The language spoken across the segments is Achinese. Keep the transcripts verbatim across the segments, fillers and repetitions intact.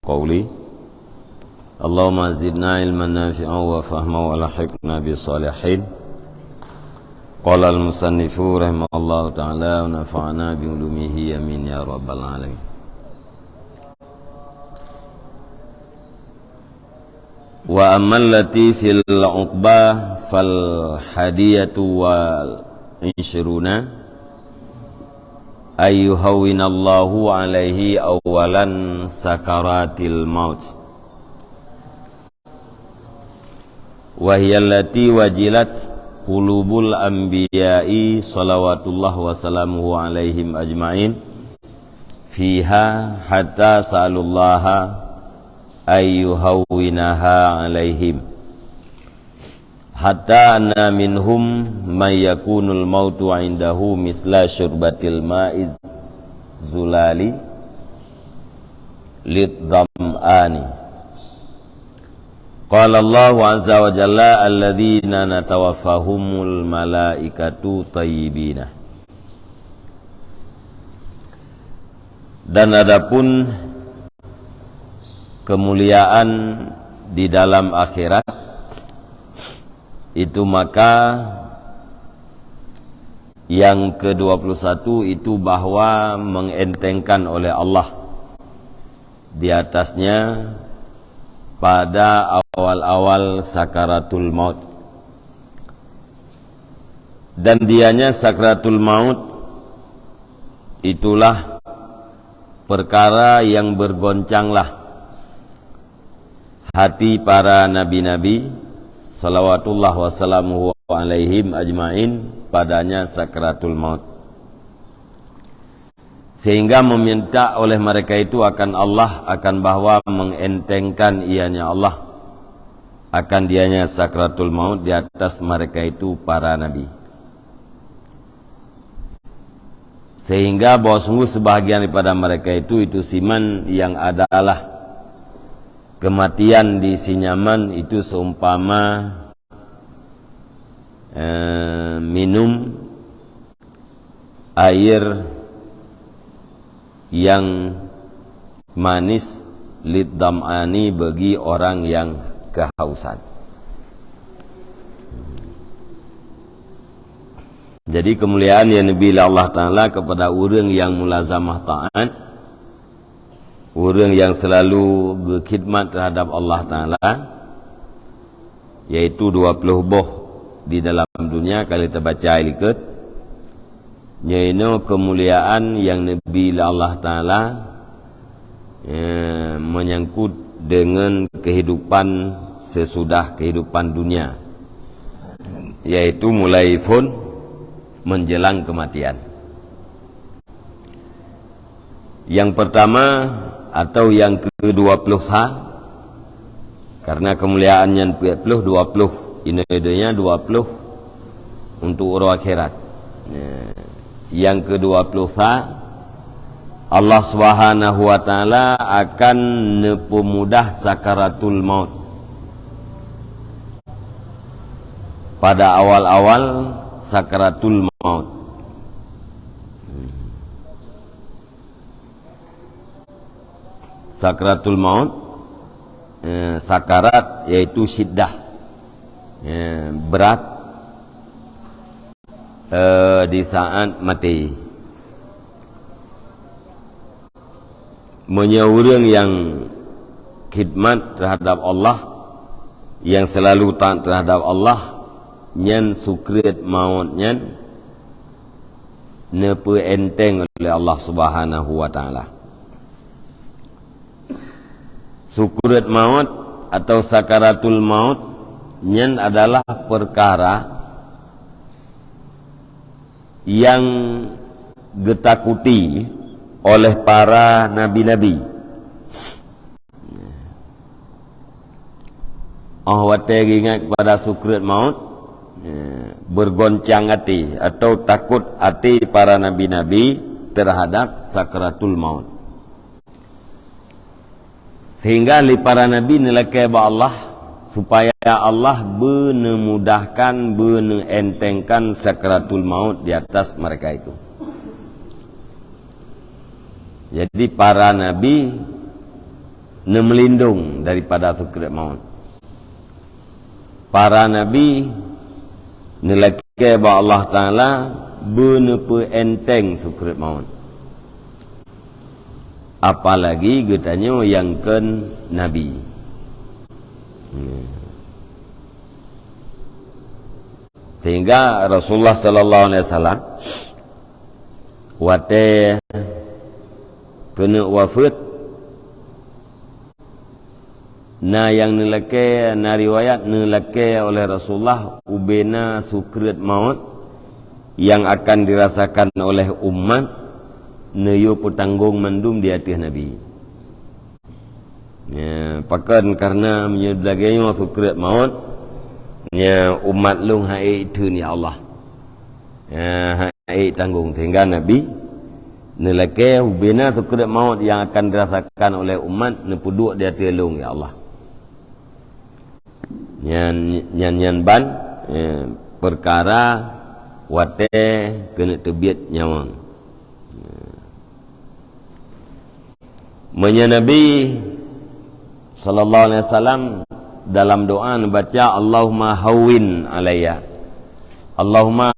qawli. Allahumma zidna ilman nafi'a wa fahma wa alhiqna bis salihin. Qala al-musannifu rahimallahu ta'ala wa nafa'ana bi ulumihi, amin ya rabbal alamin. Wa ammal lati fil uqba fal hadiyatu wal isyruna, ayyuhawwinallahu alaihi awwalan sakaratil maut. Wa hiya allati wajilat qulubul anbiya'i salawatullah wa salamuhu alaihim ajma'in fiha hatta sa'alullaha ayyuhawwinaha alaihim. Hatta anna minhum man yakunul mautu indahu misla syurbatil ma'iz zulali lid dham'ani. Qala Allahu azza wa jalla, "Alladzina natawaffahumul malaikatu thayyibina." Dan adapun kemuliaan di dalam akhirat, itu maka yang kedua puluh satu itu bahwa mengentengkan oleh Allah di atasnya pada awal-awal sakaratul maut. Dan dianya sakaratul maut itulah perkara yang bergoncanglah hati para nabi-nabi salawatullah wasalamuhu alaihim ajmain padanya sakaratul maut. Sehingga meminta oleh mereka itu akan Allah akan bahwa mengentengkan ianya Allah akan dianya sakaratul maut di atas mereka itu para nabi. Sehingga bahwa sungguh sebahagian daripada mereka itu, itu siman yang adalah kematian di sinyaman itu seumpama eh, minum air yang manis lid dham'ani bagi orang yang kehausan. Jadi kemuliaan yang diberi Allah Ta'ala kepada orang yang mulazamah taat, orang yang selalu berkhidmat terhadap Allah Ta'ala, yaitu dua puluh boh di dalam dunia, kalau kita baca likot, nyoe inoe kemuliaan yang diberi Allah Ta'ala, eh, menyangkut dengan kehidupan sesudah kehidupan dunia, yaitu mulai phon menjelang kematian. Yang pertama atau yang kedua puluh sa, karena kemuliaan nyan peuet puluh, dua puluh, inoe donya dua puluh untuk uroe akhirat. Ya. Yang kedua puluh sa, Allah Subhanahu wa Ta'ala akan neupumudah sakaratul maut. Pada awal-awal sakaratul maut. Sakaratul maut, eh, sakarat yaitu syiddah, eh, berat, eh, di saat mati. Meunyoe ureuëng nyang khidmat terhadap Allah, nyang selalu taat terhadap Allah, nyan sukriet maut nyan neupeuenteng oleh Allah Subhanahu wa Ta'ala. Sukriet maut atau sakaratul maut nyan adalah perkara yang geutakuti oleh para nabi-nabi. Oh watée geuingat kepada sukriet maut, ya, bergoncang hati atau takut hati para nabi-nabi terhadap sakaratul maut. Sehingga lé para nabi neulakée bak Allah, supaya Allah beuneumudahkan, beuneuentengkan sakaratul maut di atas mereka itu. Jadi para nabi Neumeulindong daripada sukreut maut. Para nabi neulakée bak Allah Taala beuneupeuenteng sukreut maut. Apalagi geutanyoe nyang kon nabi. Sehingga Rasulullah sallallahu alaihi wasallam watée keuneuk wafeuet, na nyang neulakée, na riwayat neulakée oleh Rasulullah ubena sukreut maut nyang akan dirasakan oleh umat, neuyue peutanggong mandum di ateueh Nabi. Ya, pakon? Karena meunyoe lagée nyoe sukreut maut, ya, umat lôn han ék theun, ya Allah. Ya, han ék tanggong. Sehingga Nabi neulakée ubena sukreut maut nyang akan dirasakan oleh umat neupeuduek di ateueh lôn, ya Allah. Nyan, nyan, nyan ban, ya, peukara watée keuneuk teubiet nyawöng. Meunyoe Nabi sallallahu alaihi wasallam dalam doa neubaca, "Allahumma hawwin alayya. Allahumma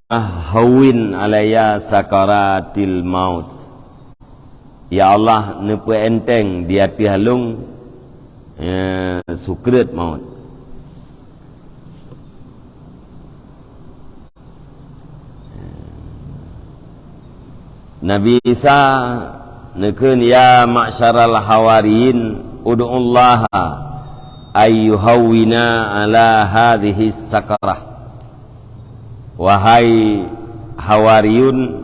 hawwin alayya sakaratil maut." Ya Allah, neupeuenteng di ateueh lôn, eh, sukreut maut. Nabi Isa neukheun, "Ya ma'syaral hawariyin, ud'ullaha ayyuhawwina ala hadhihi sakarah." Wahai hawariyun,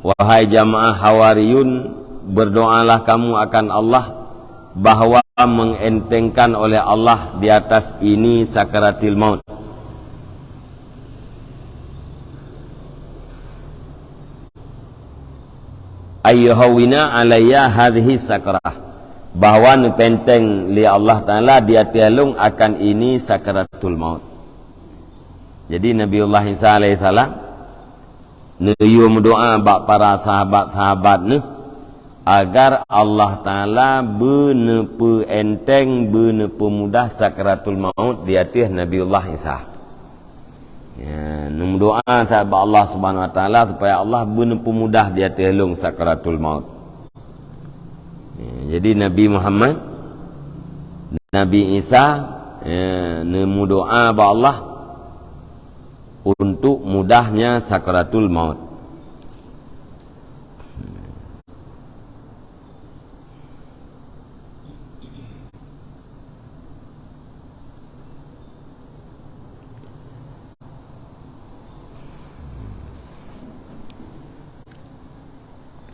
wahai jamaah hawariyun, berdoalah kamu akan Allah bahwa mengentengkan oleh Allah di atas ini sakaratil maut. Ayyuhawwina alayya hadhihi sakrah, bahwa neupeuenteng lé Allah Taala di ateueh lôn akan ini sakaratul maut. Jadi Nabiullah Isa alaihissalam neuyue meudoa bak para sahabat-sahabat neuh agar Allah Taala beuneupeuenteng, beuneupeumudah sakaratul maut di ateueh Nabiullah Isa. Ya, neumeudoa sahabat Allah Subhanahu Wa Taala supaya Allah beuneupeumudah di ateueh lôn sakaratul maut. Ya, jadi Nabi Muhammad, Nabi Isa, ya, neumeudoa bak Allah untuk mudahnya sakaratul maut.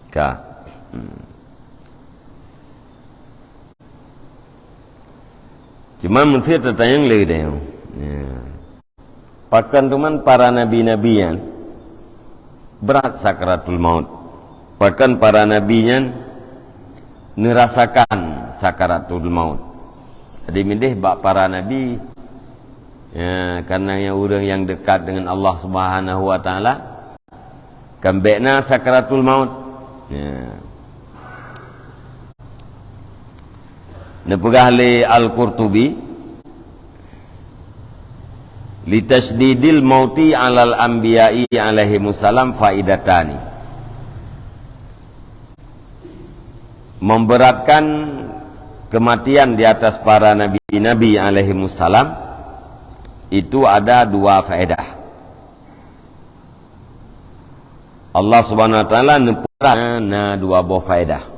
Ka. Hmm. Cuma meusti tatanyong lé deh. Ya. Pakon teuma para nabi-nabi nyan brat sakaratul maut? Pakon para nabi nyan neurasakan sakaratul maut? Jadi mideh bak para nabi, ya, karena nyan ureuëng nyang dekat dengan Allah Subhanahu Wa Taala, kan bék na sakaratul maut. Ya. Neupeugah lé Al-Qurtubi, "Litasydidil mauti 'alal anbiya'i 'alaihimussalam faidatani." Memberatkan kematian di atas para nabi-nabi alaihimussalam itu ada dua faedah. Allah Subhanahu Wa Taala neupeurat na dua boh faedah.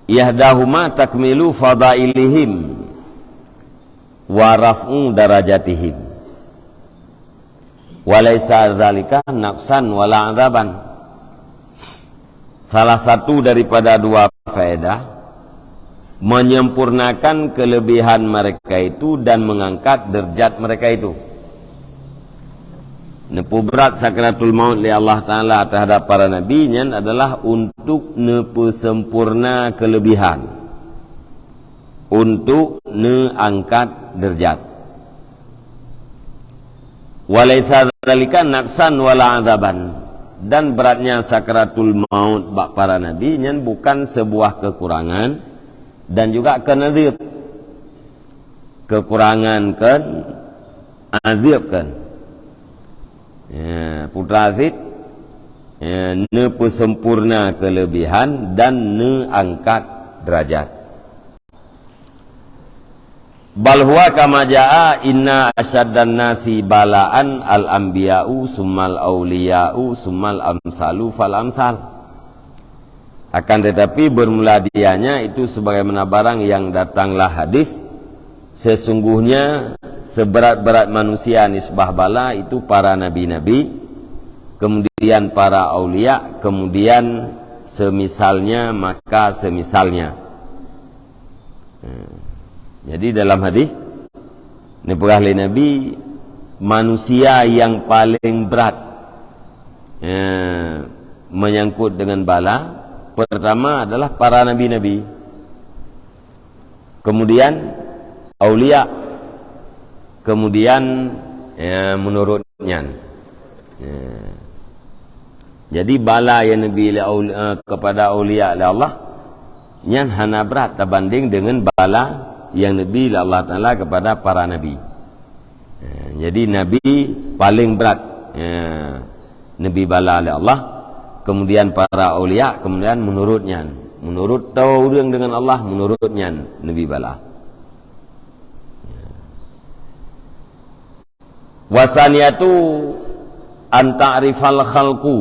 Ihdahuma takmilu fadailihim wa raf'u darajatihim. Wa laisa dzalika naqsan wala adzaban. Salah satu daripada dua faedah menyempurnakan kelebihan mereka itu dan mengangkat derajat mereka itu. Neupeuberat sakaratul maut lé Allah Taala terhadap para nabi nyan adalah untuk neupeusempurna kelebihan, untuk neuangkat derajat. Wa laisa dzalika naqsan wala adzaban. Dan beratnya sakaratul maut bak para nabi nyan bukan sebuah kekurangan dan juga keuneudeueb. Kekurangan kan, azab kan. Ya, putra Aziz, ya, neupeusempurna kelebihan dan neuangkat derajat. Bal huwa kama jaa, inna asyaddan nasi balaan al-anbiya'u, summal auliya'u, summal amsalu fal amsal. Akan tetapi, bermula dianya itu sebagaimana barang yang datanglah hadis, sesungguhnya seberat-berat manusia nisbah bala itu para nabi-nabi, kemudian para aulia, kemudian semisalnya, maka semisalnya. Hmm. Jadi dalam hadis, neupeugah lé Nabi, manusia yang paling berat, eh, menyangkut dengan bala, pertama adalah para nabi-nabi, kemudian aulia, kemudian, ya, menurut nyan. Ya. Jadi bala yang Nabi lé aul-, eh, kepada aulia lé Allah, nyan hana berat tabanding dengan bala yang Nabi lé Allah Taala kepada para nabi. Ya, jadi Nabi paling berat, ya, Nabi bala lé Allah, kemudian para aulia, kemudian menurut nyan. Menurut toe ureuëng dengan Allah, menurut nyan Nabi bala. Wasaniatu an ta'rifal khalqu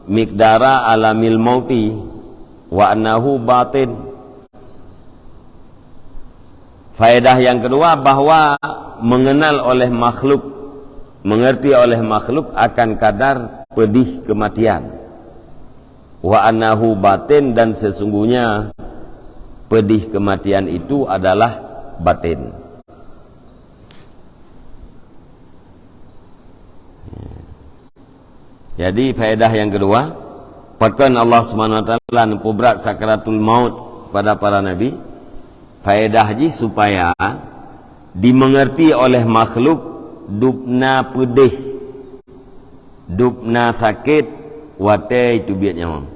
miqdara alamil mauti wa annahu batin. Faedah yang kedua, bahwa mengenal oleh makhluk, mengerti oleh makhluk akan kadar pedih kematian. Wa annahu batin, dan sesungguhnya pedih kematian itu adalah batin. Jadi, faedah yang kedua, pakon Allah Subhanahu Wa Taala neupeuberat sakaratul maut pada para nabi? Faedah jih supaya dimengerti oleh makhluk dubna peudeh, dubna sakét watée teubiet nyawöng.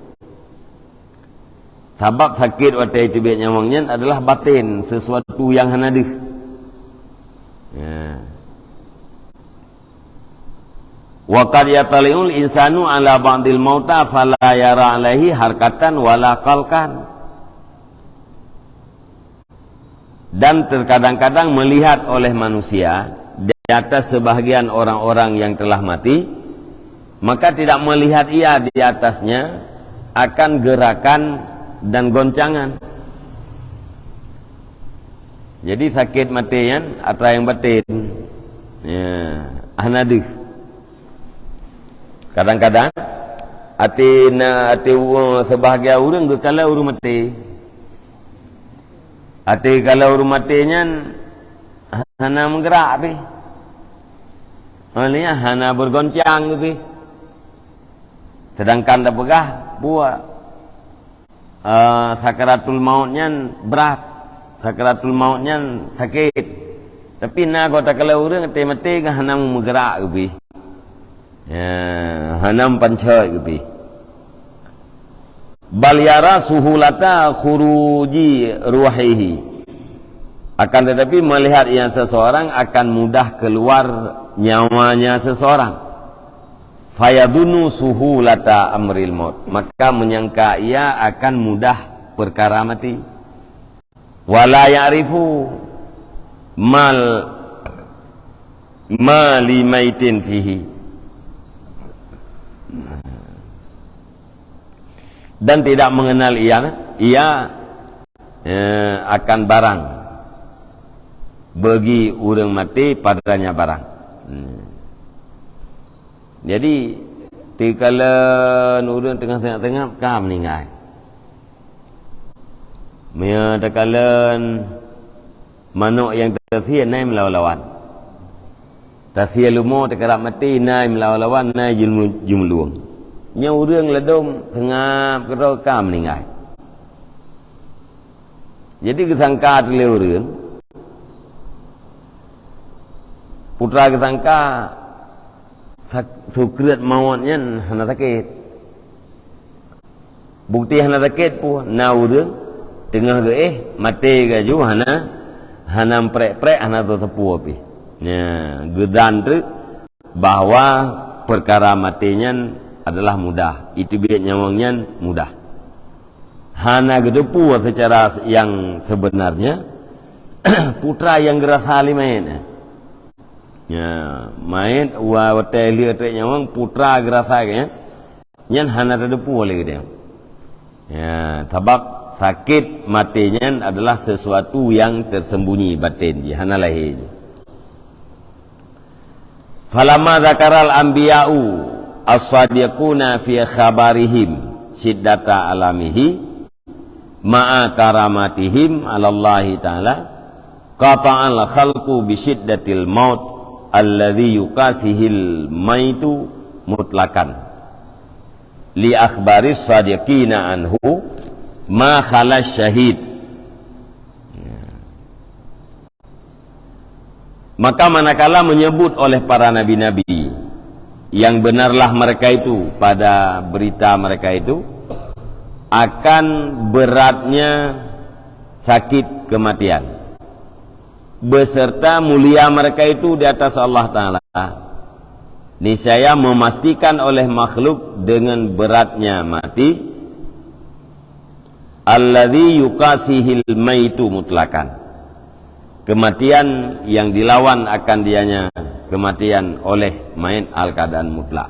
Sabab sakét watée teubiet nyawöng nyan adalah batin, sesuatu yang hana deuh. Ya. Wa qad yattali'ul insanu ala ba'dil mauta fala yara alaihi harkatan wala qalqan. Dan terkadang-kadang melihat oleh manusia di atas sebahagian orang-orang yang telah mati, maka tidak melihat ia di atasnya akan gerakan dan goncangan. Jadi sakét maté nyan atra nyang batin. Ya, hana deuh. Kadang-kadang até na, até u-, sebahagian ureuëng geukalon ureuëng maté. Até geukalon ureuëng maté nyan hana meugerak pih. Maksudnya hana bergoncang pih. Sedangkan tapeugah, buet, eh, sakaratul maut nyan brat, sakaratul maut nyan sakét. Tapi na goe takalon ureuëng até maté ka hana meugerak pih. Ya, hana meupancot pih. Bal yara suhulata khuruji ruhihi. Akan tetapi, melihat ia seseorang akan mudah keluar nyawanya seseorang. Fayadhunnu suhulata amril maut. Maka menyangka ia akan mudah perkara mati. Wala ya'rifu mal, ma li maitin fihi. Dan tidak mengenal ia, ia, eh, akan barang bagi ureuëng maté padanya barang. Hmm. Jadi, takalon ureuëng teungoh seungab-seungab ka meuninggai. Meunyoe takalon manök nyang tasie na meulawan-lawan. Tasie leumo takarab maté na meulawan-lawan, na jimeu-, jimeulueng. Nyoe ureuëng ladôm seungab keudroe ka meuninggai. Jadi geusangka teulé ureuëng, putra geusangka Sak-, sukreut mawöt nyan hana sakét. Bukeuti hana sakét peue, na ureuëng teungoh geuéh, maté laju hana, hana meuprek-prek, hana teuteupue pih. Nya, geudan treuk bahwa peukara maté nyan adalah mudah. Iteubiet nyawöng nyan mudah. Hana geuteupue seucara nyang seubeunarnya, peue nyang geurasa lé manyét nyan. Nya, manyét wa-, watée lheueh trek nyawöng, peue geurasa geuh nyan, nyan hana teuteupue lé geutanyoe. Ya, sabab sakét maté nyan adalah sesuatu yang tersembunyi batin jih, hana lahé jih. Falamma dzakaral anbiya'u as-shadiquna fi khabarihim syiddata alamihi ma'a karamatihim 'alallahi ta'ala, qata'al khalqu bi syiddatil maut alladzi yukasihil maitu mutlaqan. Li akhbaris shadiqina anhu ma khala syahid. Maka manakala menyebut oleh para nabi-nabi yang benarlah mereka itu pada berita mereka itu, akan beratnya sakit kematian, beserta mulia mereka itu di atas Allah Ta'ala, niscaya memastikan oleh makhluk dengan beratnya mati, alladzi yukasihil maitu mutlaqan. Kematian yang dilawan akan dianya kematian oleh mait hal keadaan mutlak.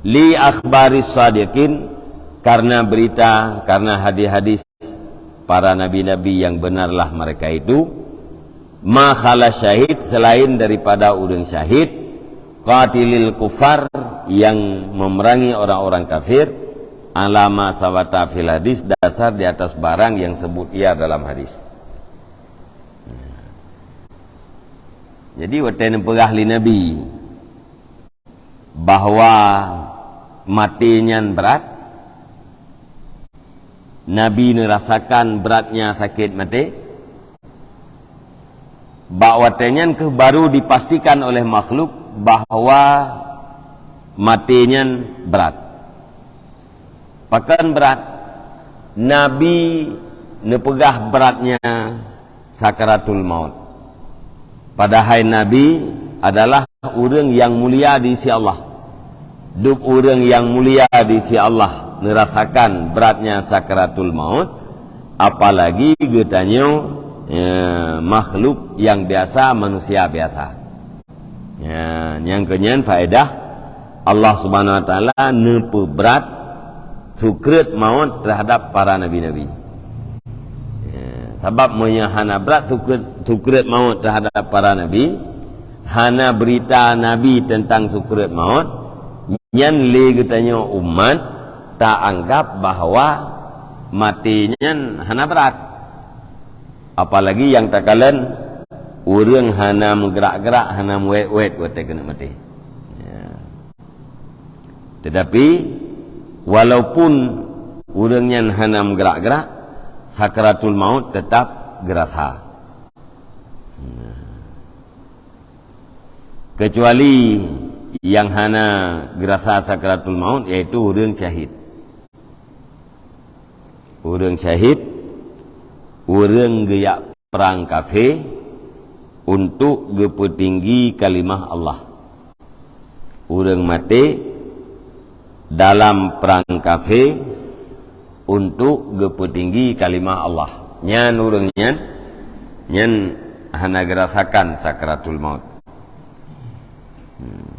Li akhbaris shadiqin, karena berita, karena hadis-hadis para nabi-nabi yang benarlah mereka itu, ma khala syahid, selain daripada ureuëng syahid, qatilil kufar, yang memerangi orang-orang kafir, ala ma sabata fil hadis, dasar di atas barang yang sebut ia dalam hadis. Jadi watée neupeugah lé Nabi bahwa maté nyan brat, Nabi neurasakan beratnya sakét maté, bak watée nyan kheueh baru dipastikan oleh makhluk bahwa maté nyan brat. Pakon brat? Nabi neupeugah beratnya sakaratul maut. Padahai Nabi adalah ureuëng nyang mulia di sisi Allah. Dub ureuëng nyang mulia di sisi Allah neurasakan beratnya sakaratul maut, apalagi geutanyoe, ya, makhluk nyang biasa, manusia biasa. Ya, nyang keunyan faedah Allah Subhanahu Wa Taala neupeubrat sukreut maut terhadap para nabi-nabi. Ya, sabab meunyoe hana brat sukreut, sukreut maut terhadap para nabi, hana berita nabi tentang sukreut maut, nyan lé geutanyoe umat taanggap bahwa maté nyan hana brat. Apalagi nyang takalon ureuëng hana meugerak-gerak, hana meuwét-wét watée keuneuk maté. Ya. Tetapi walaupun ureuëng nyan hana meugerak-gerak, sakaratul maut tetap geurasa. Kecuali nyang hana geurasa sakaratul maut, yaitu ureuëng syahid. Ureuëng syahid, ureuëng geujak prang kafé untuk geupeutinggi kalimah Allah. Ureuëng maté dalam prang kafé untuk geupeutinggi kalimah Allah. Nyan ureuëng nyan, nyan hana geurasakan sakaratul maut. Hmm.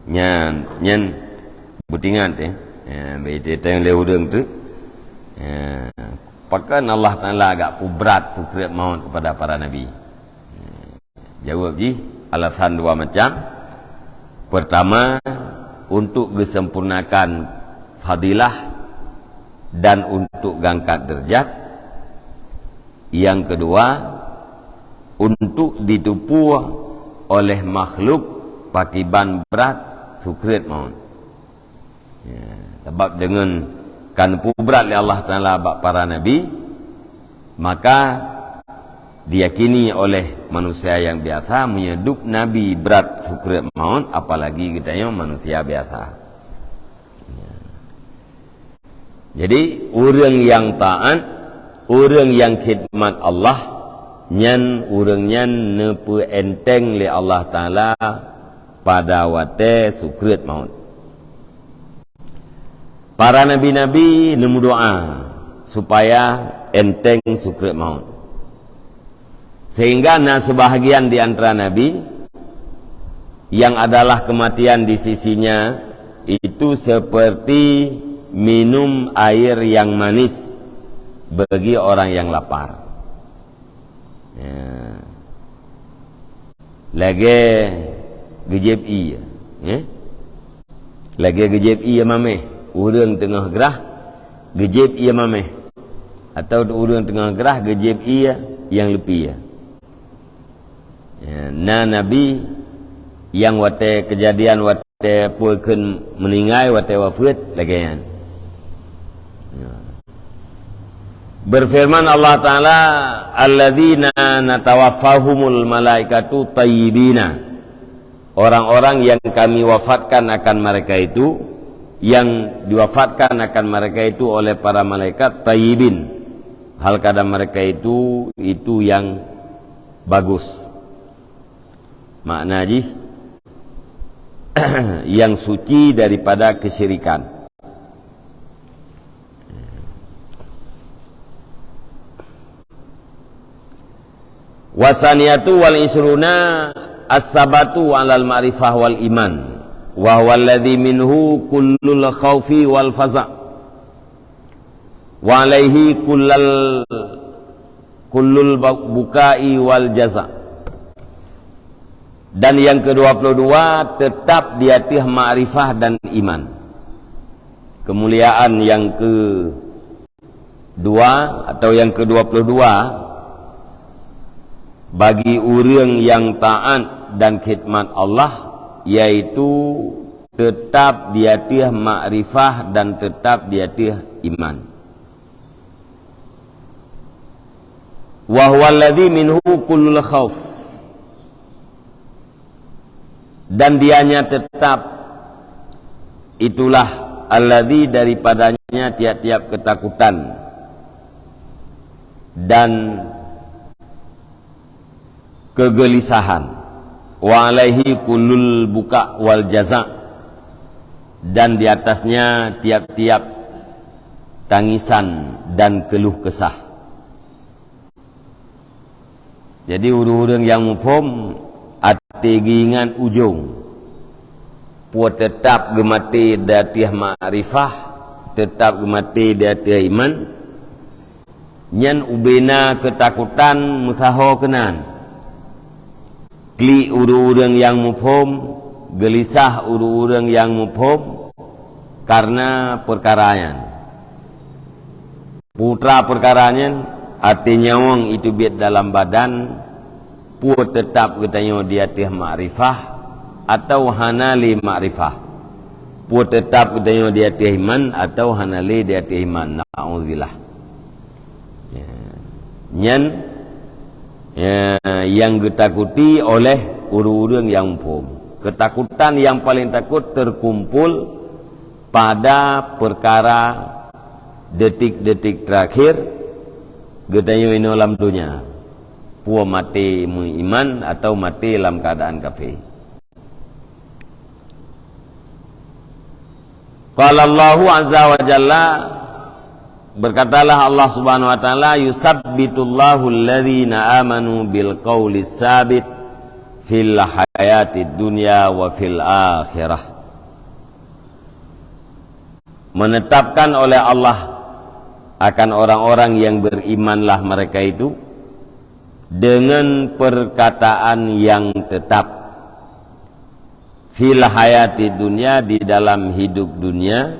Nyan, nyan beutingat, eh. Ya, bak itém lé ureuëng tu. Ya, pakon Allah Taala agak peubrat sukreut maut kepada para nabi? Ya, jaweueb jih alasan dua macam. Pertama, untuk geusempurnakan fadilah dan untuk gangkat derajat. Nyang keudua, untuk jiteupeue oleh makhluk pakiban brat sukreut maut. Ya, sabab deungon ka neupeubrat lé Allah Taala bak para nabi, maka Diyakini oleh manusia nyang biasa, meunyoe dub Nabi brat sukreut maut, apalagi geutanyoe manusia biasa. Jadi, ureuëng nyang taát, ureuëng nyang khidmat Allah, nyan ureuëng nyan neupeuenteng lé Allah Taala pada watée sukreut maut. Para nabi-nabi neumeudoá supaya enteng sukreut maut. Sehingga na sebahagian di antara nabi yang adalah kematian di sisinya itu seperti minum air yang manis bagi orang yang lapar. Ya. Lagée geujieb ié, ya. Lagée geujieb ié mameh, ureuëng teungoh grah geujieb ié mameh, atau ureuëng teungoh grah geujieb ié nyang leupie. Ya, na nabi nyang watée keujadian watée peue kheun meuninggai, watée wafeuet lagée nyan. Ya. Berfirman Allah Taala, "Alladzina natawaffahumul malaikatu thayyibina." Orang-orang yang Kami wafatkan akan mereka itu, yang diwafatkan akan mereka itu oleh para malaikat, thayyibin. Hal keadaan mereka itu, itu yang bagus. Makna jih, yang suci daripada kesyirikan. Wasaniyatu wal isruna as-sabatu alal ma'rifah wal iman, wa huwa alladzi minhu kullul khaufi wal faza, wa alaihi kullal, kullul ba-, bukai wal jaza. Dan yang kedua puluh dua, tetap di ateueh makrifah dan iman. Kemuliaan yang kedua atau yang kedua puluh dua bagi ureuëng yang taat dan khidmat Allah, yaitu tetap di ateueh makrifah dan tetap di ateueh iman. Wa huwa alladzi minhu kullul khauf. Dan dianya tetap, itulah alladzi daripadanya tiap-tiap ketakutan dan kegelisahan. Wa alaihi kullul buka wal jaza, dan di atasnya tiap-tiap tangisan dan keluh kesah. Jadi, ureuëng-ureuëng nyang muphom, até geuingat ujong. Peue teutap geumaté di ateueh makrifah, teutap geumaté di ateueh iman, nyan ubena keutakutan meusaho keunan. Klik ureuëng-ureuëng nyang muphom, geulisah ureuëng-ureuëng nyang muphom kareuna peukara nyan. Putra peukara nyan, até nyawöng iteubiet dalam badan, peue teutap geutanyoe di ateueh makrifah atawa hana lé makrifah? Peue teutap geutanyoe di ateueh iman atawa hana lé di ateueh iman? Na'udzubillah. Ya. Nyan, ya, nyang geutakuti oleh ureuëng-ureuëng nyang muphom. Keutakutan nyang paleng takot teukumpol pada peukara detik-detik teurakhir geutanyoe inoe lam donya, peue maté meuiman atawa maté lam keuadaan kafé. Qala Allahu azza wa jalla, berkatalah Allah Subhanahu wa Taala, "Yusabbitullahu alladhina amanu bil qawli tsabit fil hayatid dunya wa fil akhirah." Menetapkan oleh Allah akan orang-orang yang berimanlah mereka itu dengan perkataan yang tetap fil hayati dunya, di dalam hidup dunia,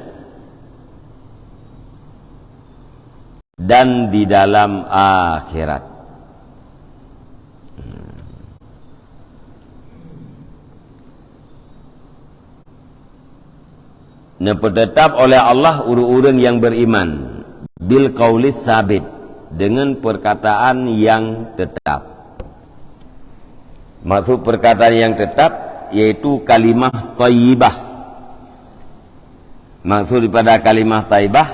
dan di dalam akhirat. Neupeuteutap oleh Allah ureuëng-ureuëng nyang beriman bil qaulis sabit, dengan perkataan yang tetap. Maksud perkataan yang tetap yaitu kalimah thayyibah. Maksud daripada kalimah thayyibah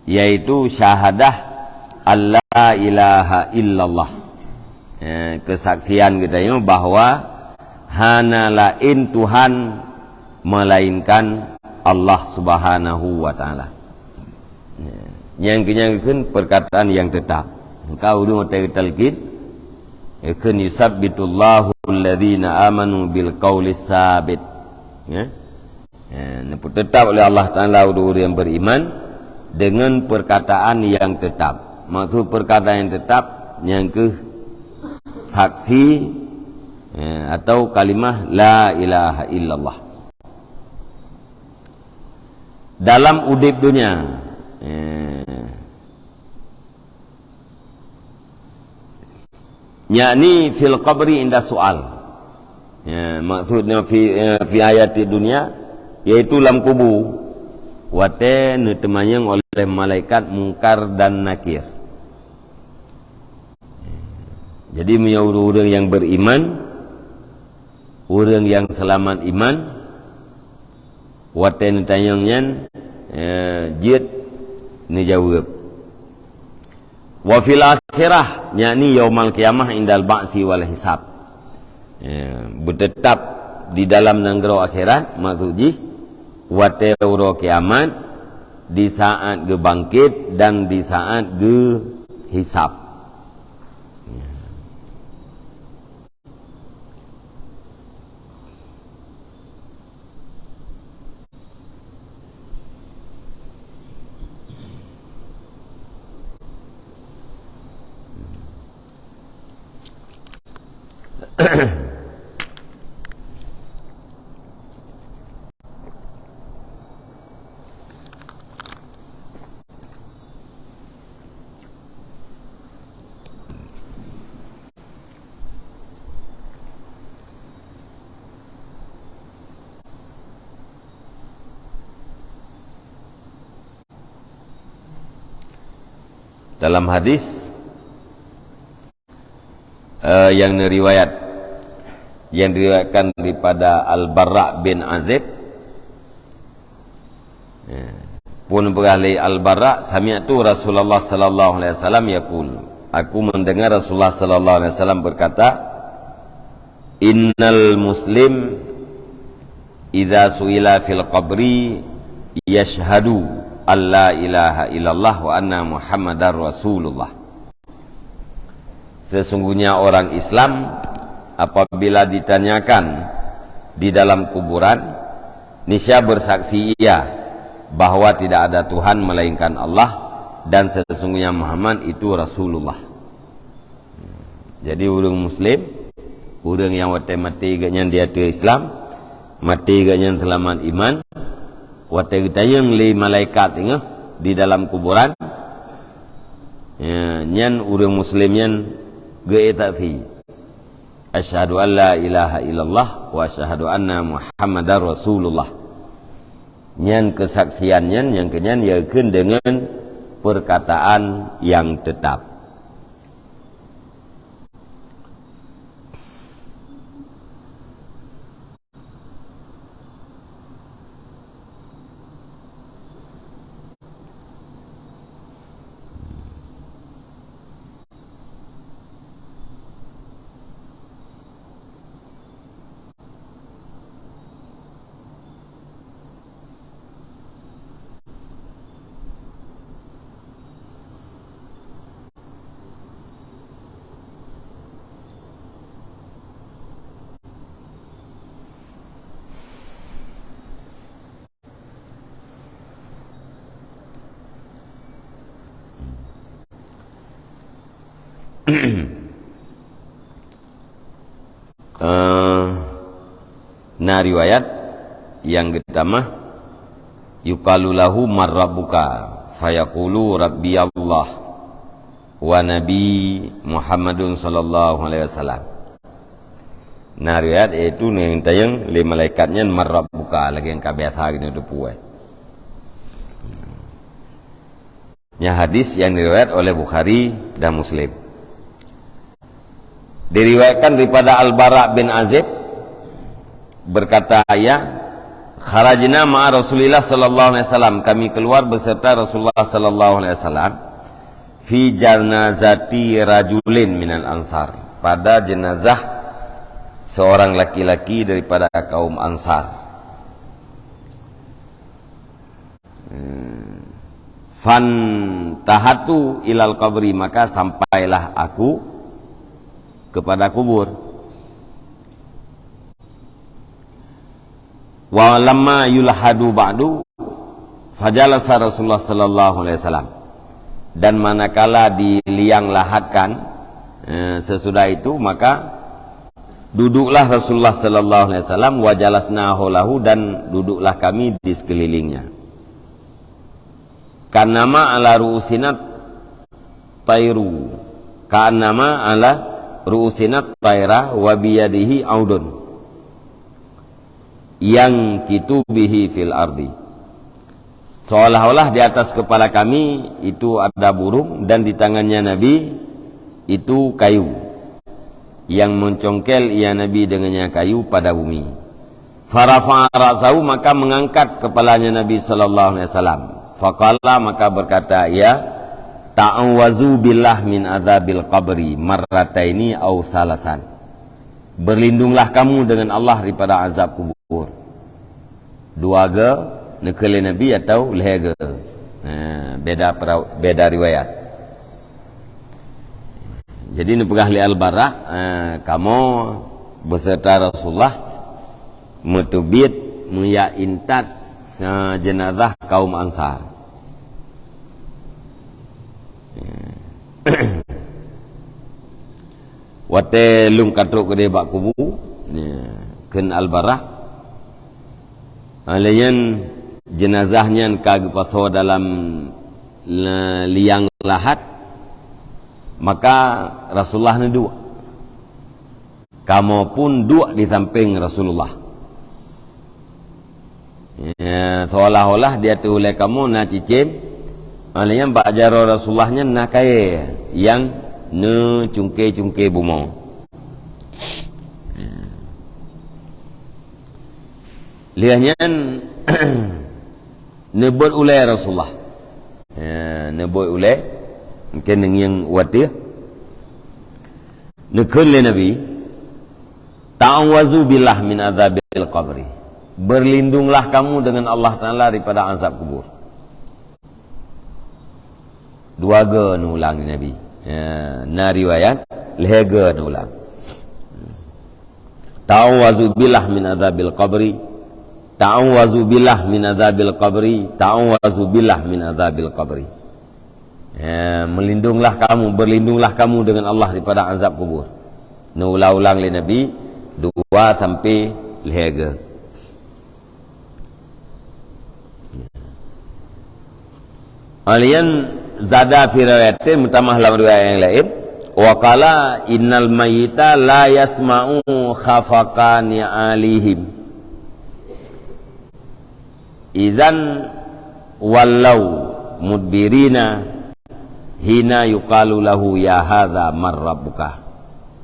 yaitu syahadah alla ilaha illallah. Eh, kesaksian geutanyoe bahwa hana laén Tuhan melainkan Allah Subhanahu wa Taala. Eh, nyang keu nyang kheun perkataan yang tetap. Ka ureuëng watée geutalkin, kheun, "Yusabbitullahu alladzina amanu bil qauli tsabit." Ya. Ya, neupeuteutap oleh Allah Taala ureuëng-ureuëng yang beriman dengan perkataan yang tetap. Maksud perkataan yang tetap, nyang keuh saksi, ya, atau kalimah la ilaha illallah. Dalam udeb dunia, ya, yakni fil qabri inda su'al. Ya, maksudnya fi, eh, fi hayati dunia, yaitu lam kubu. Watée neuteumanyong oleh malaikat Mungkar dan Nakir. Jadi, meunyoe ureuëng-ureuëng yang beriman, ureuëng yang selamat iman, watée neutanyong nyan, eh, jeuet neujaweueb. Wa fil akhirah, yakni yaumal qiyamah indal ba'si wal hisab. Eh, beuteutap di dalam nanggroe akhirat, maksud jih, watée uroe kiamat, di saat geubangkit dan di saat geuhisab. Dalam hadis, eh, yang riwayat, yang diriwayatkan daripada Al-Bara bin Azib, ya, pun peugah lé Al-Bara, "Sami'tu Rasulullah sallallahu alaihi wasallam yaqul." Aku mendengar Rasulullah sallallahu alaihi wasallam berkata, "Innal muslim idza su'ila fil qabri yashhadu an la ilaha illallah wa anna Muhammadar Rasulullah." Sesungguhnya orang Islam apabila ditanyakan di dalam kuburan, niscaya bersaksi ia bahwa tidak ada Tuhan melainkan Allah dan sesungguhnya Muhammad itu Rasulullah. Jadi ureuëng muslim, ureuëng nyang watée maté geuhnyan di ateueh Islam, maté geuhnyan seulamat iman, watée geutanyong lé malaikat teungoh di dalam kuburan, ya, nyan ureuëng muslim nyan geuék saksi, "Asyhadu an la ilaha illallah wa asyhadu anna Muhammadar Rasulullah." Nyan keusaksian nyan, nyang keu nyan yakheun deungon perkataan nyang teutap. Eh, na riwayat nyang geutamah, "Yuqalu lahu, 'Man rabbuka?' Fayaqulu, 'Rabbi Allah wa Nabi Muhammadun sallallahu alaihi wasallam.'" Na riwayat, yaitu nyang tanyong lé malaikat nyan, "Man rabbuka?" lagée nyang ka biasa geutanyoe teupeue. Nyan hadis yang diriwayat oleh Bukhari dan Muslim. Diriwayatkan daripada Al-Bara bin Azib, berkata ia, "Kharajna ma'a Rasulillah sallallahu alaihi wasallam," kami keluar beserta Rasulullah sallallahu alaihi wasallam, "fi janazati rajulin minal Ansar," pada jenazah seorang laki-laki daripada kaum Ansar. "Fantahatu ilal qabri," maka sampailah aku kepada kubur. "Wa lamma yulhadu ba'du, fajalasa Rasulullah sallallahu alaihi wasallam." Dan manakala diliang lahatkan, eh, sesudah itu, maka duduklah Rasulullah sallallahu alaihi wasallam, "wa jalasna haulahu," dan duduklah kami di sekelilingnya. "Ka'annama ala ru'usina tairu, ka'annama ala ru'usina taira wa biyadihi audun yankitu bihi fil ardi." Seolah-olah di atas kepala kami itu ada burung, dan di tangannya Nabi itu kayu yang mencongkel ia Nabi dengannya kayu pada bumi. "Farafa'a ra'sahu," maka mengangkat kepalanya Nabi sallallahu alaihi wasallam. "Faqala," maka berkata ia, "Ta'awwazu billah min adzabil qabri marrataini aw salasan." "Berlindunglah kamu dengan Allah daripada azab kubur." Dua ge, neukheun lé Nabi atau lhée ge. Ha, beda pera-, beda riwayat. Jadi neupeugah lé Al-Bara, eh, kamoe beserta Rasulullah meuteubiet meuyak intat, eh, jenazah kaum Ansar. Watée lôn ka trok keudeh bak kubu, ya, kheun Al-Bara, ha, lheueh nyan jenazah nyan ka geupasoe dalam le-, liang lahat, maka Rasulullah neuduek. Kamoe pun duek di sampéng Rasulullah. Ya, seolah-olah di ateueh ulée kamoe na cicém, ha, lheueh nyan bak jaroe Rasulullah nyan na kayée nyang neucungké-cungké bumoe. Ya. Lheueh nyan neubeuet ulée Rasulullah. Ya, neubeuet ulée, mungken neungieng u ateueh. Neukheun lé Nabi, "Ta'awwazu billah min adzabil qabri." "Berlindunglah kamu dengan Allah Taala daripada azab kubur." Dua ge neuulang lé Nabi. Ya, na riwayat lhée ge neuulang. "Ta'awwazu billah min adzabil qabri. Ta'awwazu billah min adzabil qabri. Ta'awwazu billah min adzabil qabri." Ya, melindunglah kamu, berlindunglah kamu dengan Allah daripada azab kubur. Neuulang-ulang lé Nabi dua sampoe lhée ge. Alian zada fi riwayatin, meutamah lam riwayat nyang laén, wa qala, "Innal mayyita la yasma'u khafaqani alihim." Idzan wallau mudbirina hina yuqalu lahu, "Ya hadza, man rabbuka?"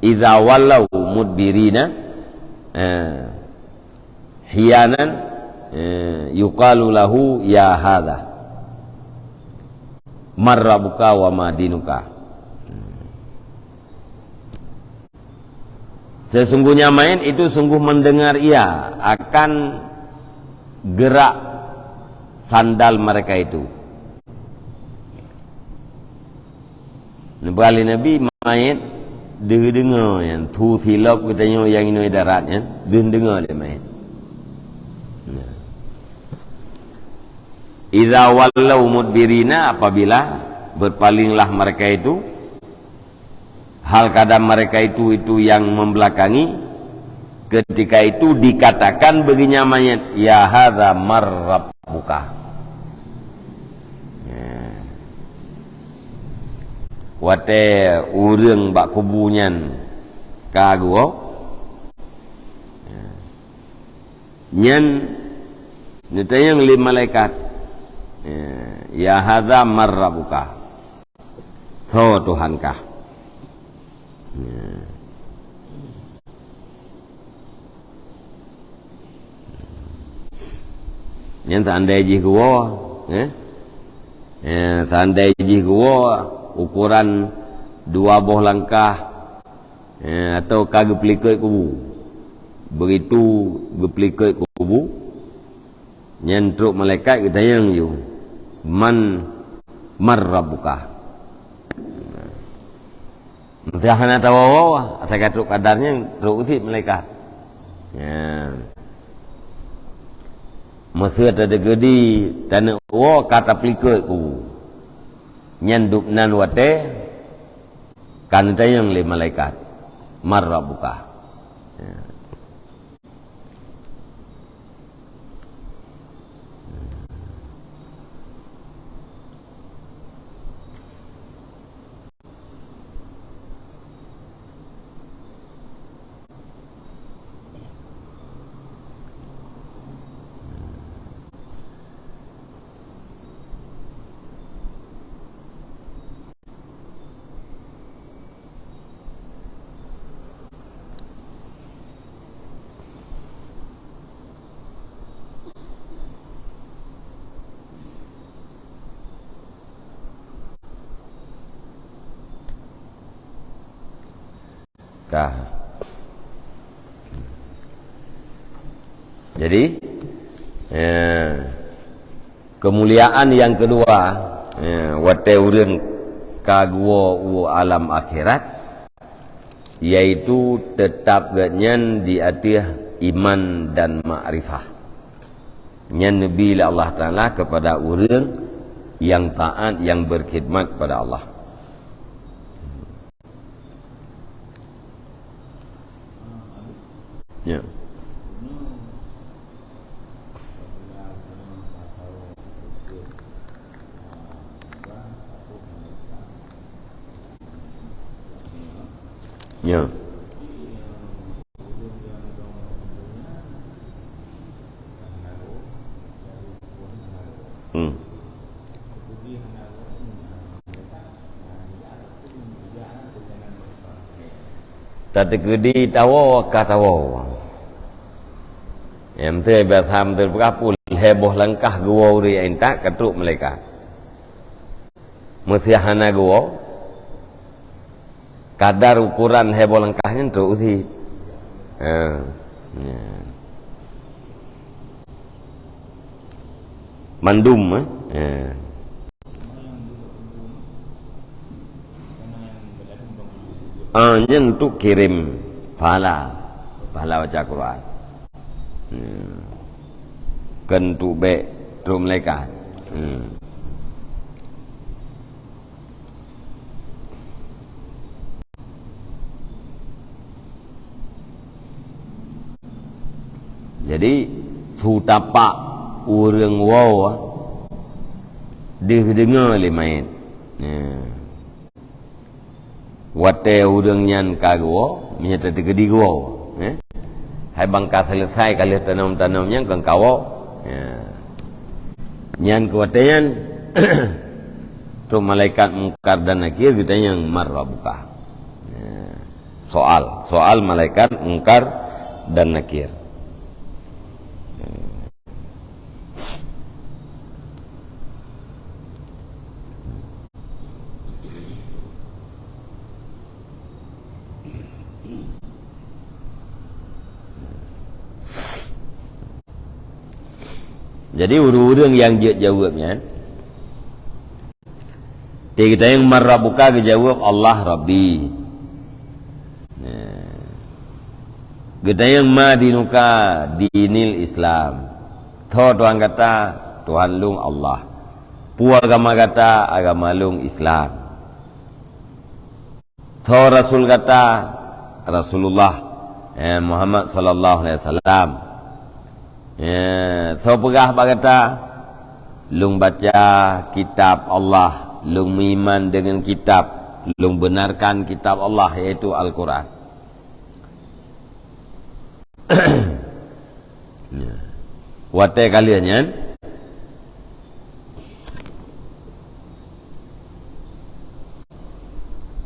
Idza wallau mudbirina, eh, hiyanan, eh, yuqalu lahu, "Ya hadza, man rabbuka wa ma dinuka?" Sesungguhnya mayit itu sungguh mendengar ia akan gerak sandal mereka itu. Neupeugah lé Nabi, mayit deuh deungoe nyan, thu silop geutanyoe nyang inong darat nyan, deuh deungoe lé mayit. Nah. Idza wallau mudbirina, apabila berpalinglah mereka itu, hal keadaan mereka itu, itu yang membelakangi, ketika itu dikatakan bagi nya mayit, "Ya hadza, man rabbuka?" Ya. Watée ureuëng bak kubu nyan ka geuwoe, ya, nyan neutanyong lé malaikat, ya, "Ya hadza man rabbuka?" Soe Tuhan kah? Ya. Nyan seandai jih geuwoe, eh? Eh, seandai jih geuwoe ukuran dua boh langkah, eh, atau ka geupeulikot kubu. Begitu geupeulikot kubu, nyan trok malaikat geutanyong ju, "Man, man rabbuka?" Meusé hana tawoe-woe, asai ka trok kadar nyan, trok usit malaikat. Ya. Meusé tateukeudi taneuk woe ka tapeulikot kubu. Nyan dub nan watée ka neutanyong lé malaikat, "Man rabbuka?" Ya. Ka. Jadi, eh, keumuliaan nyang keudua, eh, watée ureuëng ka geuwoe u alam akhirat, yaitu teutab geuhnyan di ateueh iman dan makrifah. Nyan neubi lé Allah Taala keupada ureuëng nyang taát, nyang beukhidmat keupada Allah. Ya. Ya. Hmm. Tateukeudi tawoe ka tawoe. Nyang teuh biasa meuteupeukapu lhée boh langkah geuwoe ureuëng intat ka trok malaikat. Meusé hana geuwoe, kadar ukuran lhée boh langkah nyan trok usit. Ha. Ya. Mandum, eh? Ya. Ah, nyan untuk kirim pahala. Pahala baca Quran. Ya. Kon untuk bék trok malaikat. Hmm. Jadi, su tapak ureuëng woe deuh deungoe lé manyét. Nah. Watée ureuëng nyan ka geuwoe, meunyoe tateukeudi geuwoe, eh? Hai ban ka seuleusoe ka lheueh tanom-tanom nyan kon ka woe. Ya. Nyan keu watée nyan, trok malaikat Mungkar dan Nakir geutanyong, "Man rabbuka?" Ya. Soal, soal malaikat Mungkar dan Nakir. Jadi, ureuëng-ureuëng nyang jeuet jaweueb nyan, di geutanyong, "Man rabbuka?" geujaweueb, "Allah Rabbi." Nah. Geutanyong, "Ma dinuka?" "Dinil Islam." "Soe Tuhan gata?" "Tuhan lôn Allah." "Peue agama gata?" "Agama lôn Islam." "Soe Rasul gata?" "Rasulullah, eh, Muhammad sallallahu alaihi wasallam." "Eh, soe peugah bak gata?" "Lôn baca kitab Allah, lôn meuiman deungon kitab, lôn benarkan kitab Allah, yaitu Al-Quran." Ya. Watée ka lheueh nyan,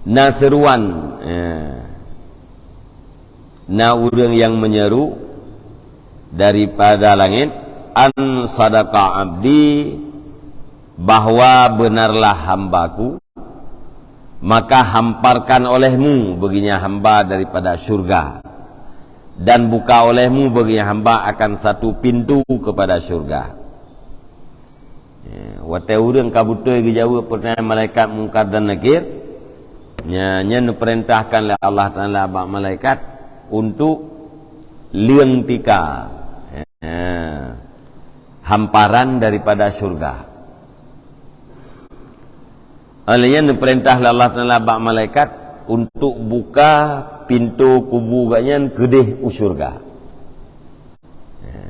Na seuruan, eh, na ureuëng nyang meunyeru daripada langét, "An sadaqa abdi," bahwa beunarlah hambaku, maka hamparkan olehmu beuginya hamba daripada syurga, dan buka olehmu beuginya hamba akan satu pintu kepada syurga. Ya, watée ureuëng ka beutôi geujaweueb peutanyaan malaikat Mungkar dan Nakir, nya, nyan neupeurintahkan lé Allah Taala bak malaikat untuk leueng tika, ya, hamparan daripada syurga. Oleh nyan neupeurintah lé Allah Taala bak malaikat untuk buka pintoe kubu gobnyan keudeh u syurga. Ya.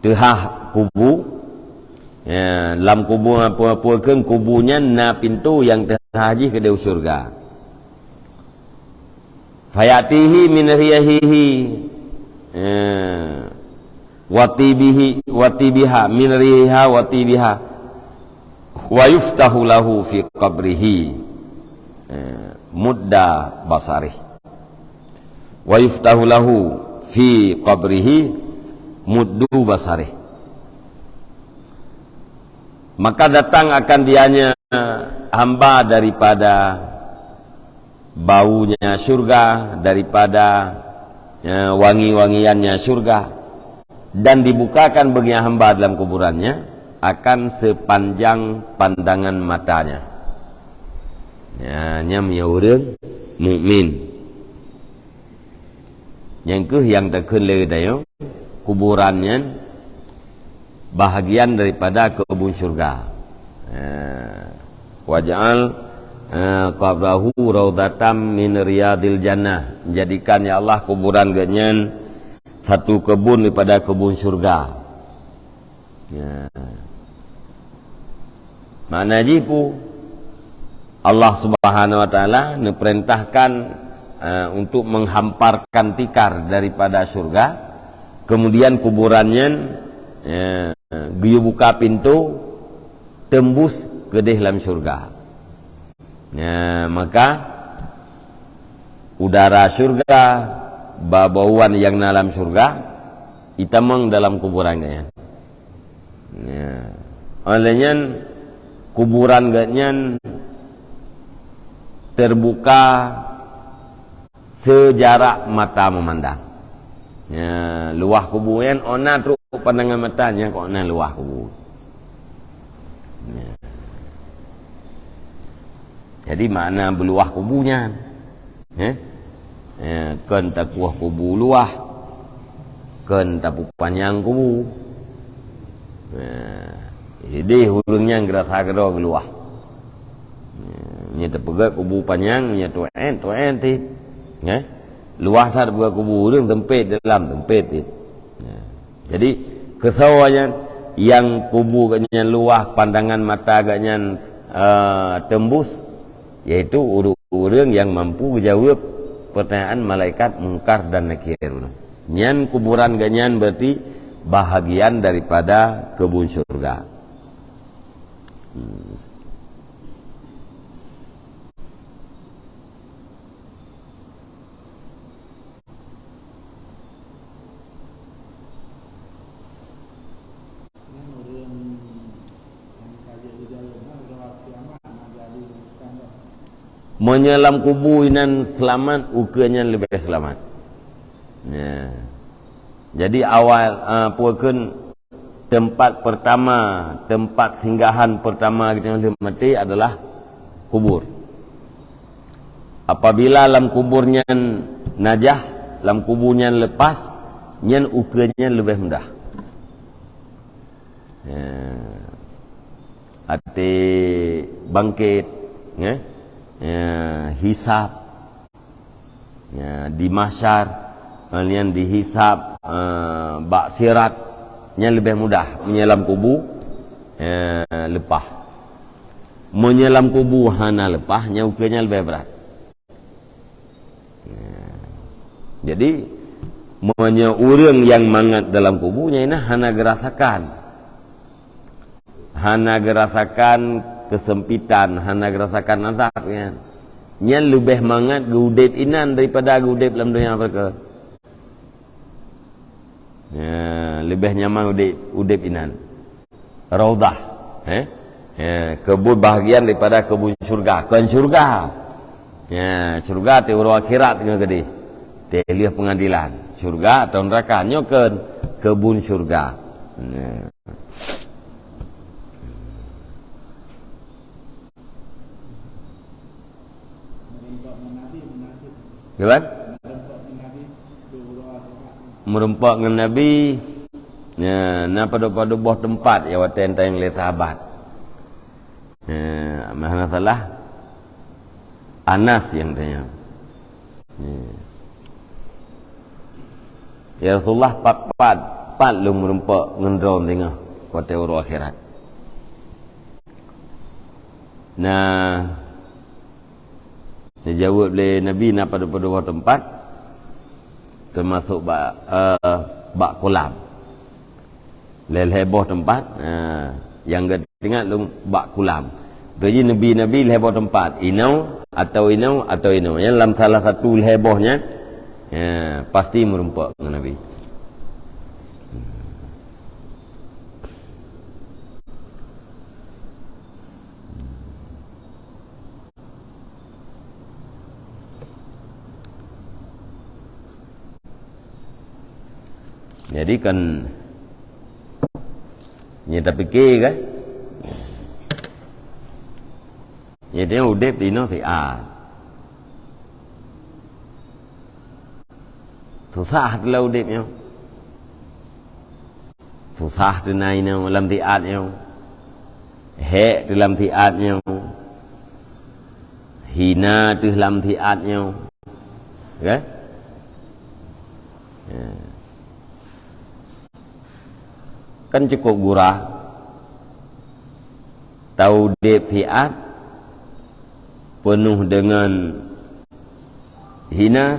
Teuhah kubu, ya, lam kubu, peue-peue kheun kubu nyan na pintoe nyang teuhah jih keudeh u syurga. Fayatihi min riyahihi, ya, wa tibihi, wa tibiha, min riyahiha wa tibiha. Wa yuftahu lahu fi qabrihi, eh, mudda basarih. Wa yuftahu lahu fi qabrihi muddu basarih. Maka datang akan dianya hamba daripada baunya syurga, daripada, eh, wangi-wangiannya syurga, dan dibukakan beuginya hamba dalam kuburannya akan sepanjang pandangan matanya. Ya, nyan meunyoe ureuëng mukmin. Nyang kheueh nyang takheun lé geutanyoe, kuburan nyan bahagian daripada keubun syurga. Eh, waj'al, eh, qabrahu raudhatam min riyadil jannah. Jadikan, ya Allah, kuburan geuhnyan satu keubun daripada keubun syurga. Ya. Makna jih peue? Allah Subhanahu wa Taala neupeurintahkan, eh, untuk menghamparkan tikar daripada syurga, kemudian kuburan nyan, eh, geuyue buka pintoe teumbus keudeh lam syurga. Ya, maka udara syurga, babauan nyang na lam syurga, itamong dalam kuburan geuhnyan. Ya. Oleh nyan, kuburan geuhnyan terbuka sejarak mata memandang. Ya, luwah kubu nyan, ôk na trok pandangan mata nyan, kok na luwah kubu. Ya. Jadi, makna beuluwah kubu nyan, eh? Eh, kon takueh kubu luwah, kon tapupanyang kubu. Eh, ideh ureuëng nyan geurasa keudroe geuluwah. Eh, nyoe tapeugét kubu panyang, nyoe tuét, tuét cit. Eh? Luwah that tapeugét kubu ureuëng sempit dalam, sempit cit. Eh. Jadi, keusoe nyan, nyang kubu geuhnyan luwah, pandangan mata geuhnyan, eh, teumbus, yaitu ureuëng-ureuëng nyang mampu geujaweueb peutanyaan malaikat Mungkar dan Nakir. Nyan kuburan geuhnyan berarti bahagian daripada keubun syurga. Hmm. Meunyoe lam kubu inan seulamat, ukeue nyan leubeh seulamat. Ya. Jadi awal, ah, peue kheun teumpat peurtama, teumpat singgahan peurtama geutanyoe lheueh maté adalah kubur. Apabila lam kubur nyan najah, lam kubu nyan leupas, nyan ukeue nyan leubeh mudah. Ya. Até bangkét, ya. Ya, hisab. Ya, di mahsyar, eh, nyan dihisab, eh, bak sirat, nyan leubeh mudah. Meunyoe lam kubu, eh, leupah. Meunyoe lam kubu hana leupah, nyan ukeue nyan leubeh brat. Ya. Jadi, meunyoe ureuëng nyang mangat dalam kubu, nyan inan hana geurasakan. Hana geurasakan keusempitan, hana geurasakan azab nyan. Nyan leubeh mangat geuudeb inan daripada geuudeb lam donya beureukat. Ya, leubeh nyaman udeb, udeb inan. Raudhah, eh? Ya, keubun bahagian daripada keubun syurga. Kon syurga. Ya, syurga ateueh uroe akhirat teungoh keudeh. Teulheueh peungadilan. Syurga atau neuraka. Nyoe kon keubun syurga. Ya. Gimana? Meureumpok ngon Nabi, ya, na padub-padub boh teumpat ya watée tanyong lé sahabat. Ya, hana salah. Anas nyang tanyong. Ya. Ya Rasulullah, pat-pat, pat lôn meureumpok ngon droe teungoh watée uroe akhirat. Nah, dijaweueb lé Nabi na padub-padub boh teumpat, teumasok bak, eh, bak kolam. Lhée-lhée boh teumpat, eh, nyang geuingat lôn bak kolam. Teujih Nabi-Nabi lhée boh teumpat, inoe, atau inoe, atau inoe. Nyang lam salah satu lhée boh nyan, eh, pasti meureumpok ngon Nabi. Jadi kan, nyoe tapike kan? Jadi udeb di inoe siat. Susah teuh lam udeb nyoe. Susah teuh na inoe lam siat nyoe. Hék teuh lam siat nyoe. Hina teuh lam siat nyoe. Kan? Ya. Kan cukup gura. Taudeb siat peunoh deungon hina,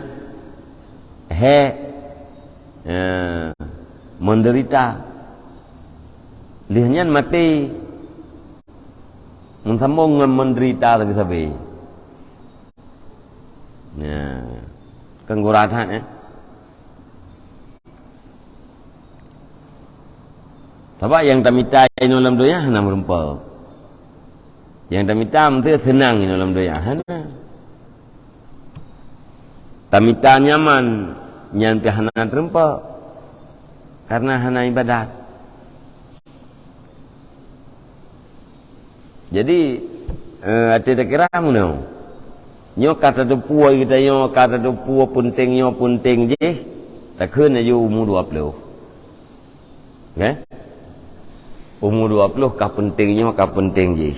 hék, eh, meudeurita. Lheueh nyan maté meusambong ngon meudeurita sabe-sabe. Nah, kan gura that, eh? Sabab nyang tamita inoe lam donya hana meureumpok. Nyang tamita meusé seunang inoe lam donya, hana. Tamita nyaman, nyan pih hana teureumpok, karena hana ibadat. Jadi, eh, até takira meunoe. Nyoe ka tateupeue geutanyoe, ka tateupeue peunteng nyoe, peunteng jih, takheun laju umu dua ploh. Oke? Umu dua ploh ka peunteng nyoe, ka peunteng jih.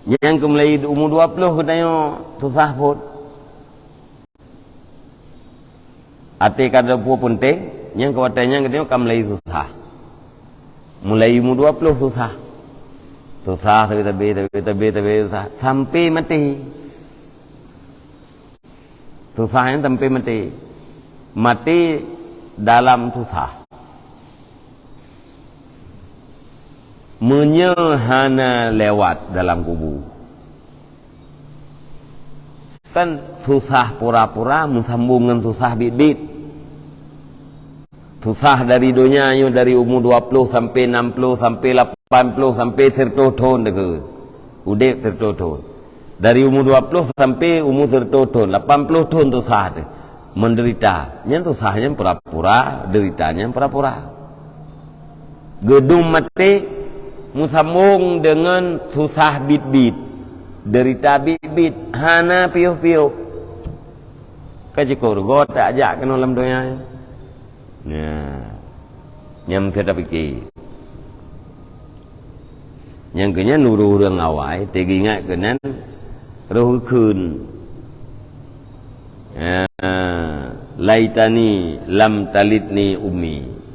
Nyang keumeulai umu dua ploh geutanyoe susah phon. Até ka tateupeue peunteng, nyang keu watée nyan geutanyoe ka meulai susah. Mulai umu dua ploh susah. Susah, sabe-sabe, sabe-sabe, sabe susah. Sampai maté. Susah nyan sampai maté. Maté dalam susah. Meunyoe hana lewat dalam kubu. Kan susah pura-pura meusambong ngon susah biet-biet. Susah dari donya nyoe dari umu dua ploh sampai nam ploh, sampai lapan ploh, sampai siratoh thon deukeue. Udeb siratoh thon. Dari umu dua ploh sampai umu siratoh thon, lapan ploh thon susah teuh. Meudeurita. Nyan susah nyan pura-pura, deurita nyan pura-pura. Geudum maté meusambong deungon susah biet-biet, deurita biet-biet, hana piôh-piôh. Ka jikôh rugoe tajak keunoe lam donya nyoe. Nah, nyang meusé tapike. Nyang keu nyan ureuëng-ureuëng awai teuingat keunan roh geukheun, "Ah, laitani lam talidni ummi."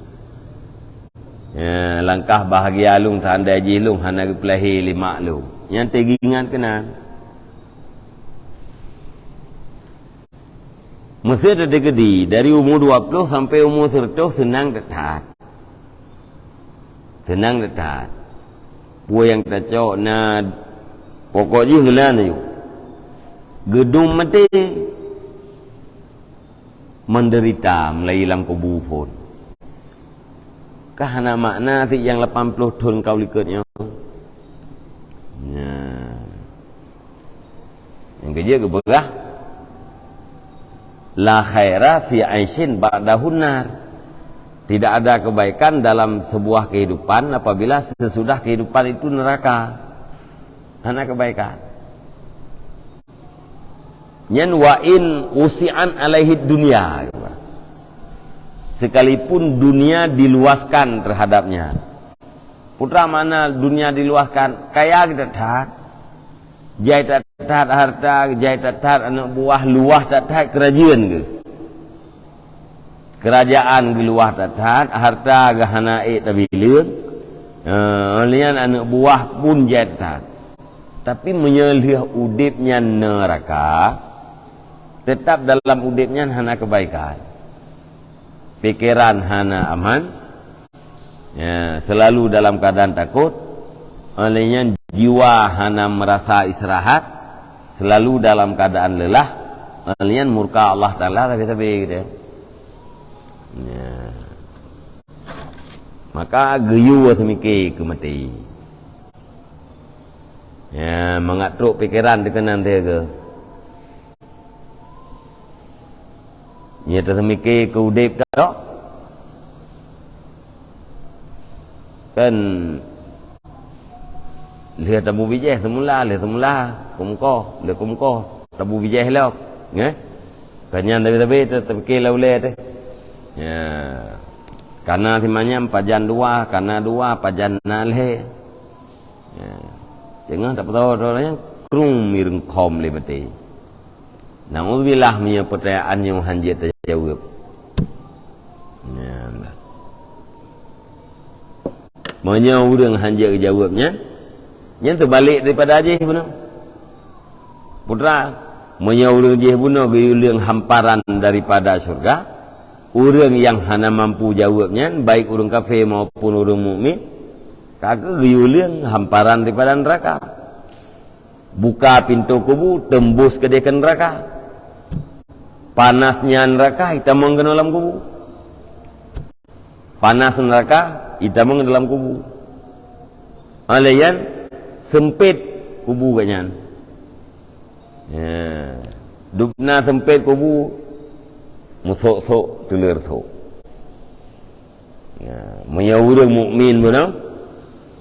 Ya, langkah bahagia lôn seandai jih lôn hana geupeulahé lé mak lôn. Nyan teuingat keunan. Meusé teukeudi dari umu dua ploh sampai umu siratoh seunang that-that. Seunang that-that. Peue nyang tacok na, pokok jih meunan aju. Geudum maté, menderita meulayeue lam kubu phon. Ka hana makna sit nyang lapan ploh thon ka u likot nyoe. Nya. Nyang keujeuet geupeugah, "La khaira fi aisyin ba'dahun nar." Tidak ada kebaikan dalam sebuah kehidupan apabila sesudah kehidupan itu neraka. Hana kebaikan. Nyan, "Wa in wusi'at alaihi dunya." Sekalipun dunia diluaskan terhadapnya. Peue makna dunia diluaskan? Kaya geuh that-that. Jai that-that harta, jai that-that aneuk buah, luwah that-that keurajeuen geuh. Keurajeuen geuh luwah that-that, harta geuh hana ék tabileung. Eh, lheuh nyan aneuk buah pun jai that-that. Tapi meunyoe lheuh udeb nyan neuraka, teutap dalam udeb nyan hana keubaikan. Pikeran hana aman, ya, selalu dalam keadaan takot. Óh lheueh nyan jiwa hana meurasa istirahat, selalu dalam keadaan lelah. Óh lheueh nyan murka Allah Taala sabe-sabe geutanyoe. Ya. Maka geuyue seumike keu maté. Ya, mangat trok pikeran teukeunang teuga. Nyoe taseumike keu udeb ka. Kan lheueh tabu bijéh seumula, lheueh seumula keumeukoh, lheueh keumeukoh tabu bijéh lom, nggih. Ka nyan tabe-tabe ta-, tapike lam ulée teuh. Ya. Kana simanyam pajan dua, kana dua pajan na lhée. Ya. Teungoh tapeutoe-toe nyan, krung mireung khom lé maté. Naudzubillah, meunyoe peutanyaan nyoe hanjeuet tajaweueb. Ya, Allah. Meunyoe ureuëng hanjeuet geujaweueb nyan, nyan teubalek daripada jih bunoe. Putra, meunyoe ureuëng jih bunoe geuyue leueng hamparan daripada syurga, ureuëng nyang hana mampu jaweueb nyan, baik ureuëng kafé maupun ureuëng mukmin, ka geuyue leueng hamparan daripada neuraka. Buka pintoe kubu, teumbus keudeh keu neuraka. Panasnya neuraka, itamong keunoe lam kubu. Panas neuraka, itamong dalam kubu. Óh lheueh nyan, seumpét kubu geuh nyan. Ya. Dubna seumpét kubu, meusok-sok, teuler sok. Ya, meunyoe ureuëng mukmin bunoe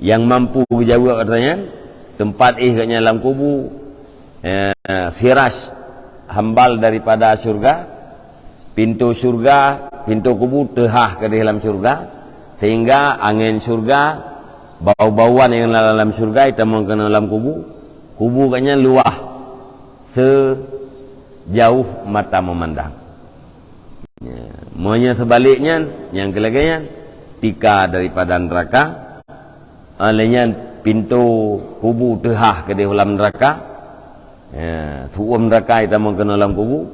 nyang mampu geujaweueb atra nyan, teumpat éh geuh nyan lam kubu, ya, firash hambal daripada syurga, pintoe syurga, pintoe kubu teuhah keudeh lam syurga, sehingga angén syurga, bau-bauan nyang na lam syurga itamong keunoe lam kubu, kubu geuh nyan luwah seujauh mata meumandang. Ya, meunyoe seubalek nyan, nyang keu lagée nyan, tika daripada neuraka, óh lheueh nyan pintoe kubu teuhah keudeh lam neuraka, ya, su'uem neuraka itamong keunoe lam kubu,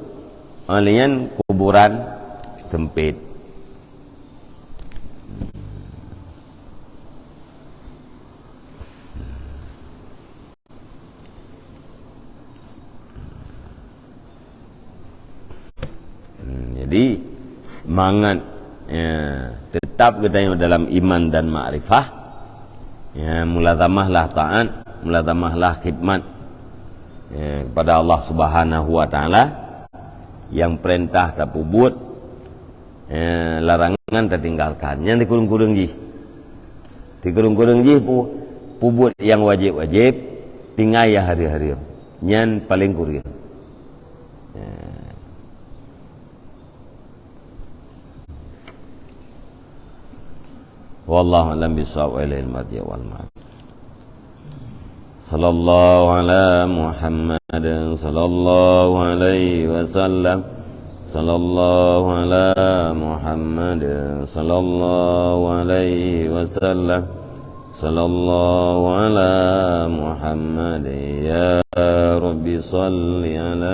óh lheueh nyan kuburan seumpét. Hmm, jadi, mangat, ya, teutap geutanyoe dalam iman dan makrifah, ya, mulazamahlah taat, mulazamahlah khidmat, ya, kepada Allah Subhanahu wa Taala, nyang peurintah tapeubuet, eh, larangan tatinggalkan. Nyan sikureueng-kureueng jih. Sikureueng-kureueng jih pu-, peubuet nyang wajéb-wajéb, tinggai nyang hareuem-hareuem. Nyan paleng kureueng. Eh. Wallahu a'lam bishawab, wa ilaihil marji' wal ma'ad. Sallallahu ala Muhammad, sallallahu alaihi wasallam. Sallallahu ala Muhammad, sallallahu alaihi wasallam. Sallallahu ala Muhammad, ya Rabbi salli ala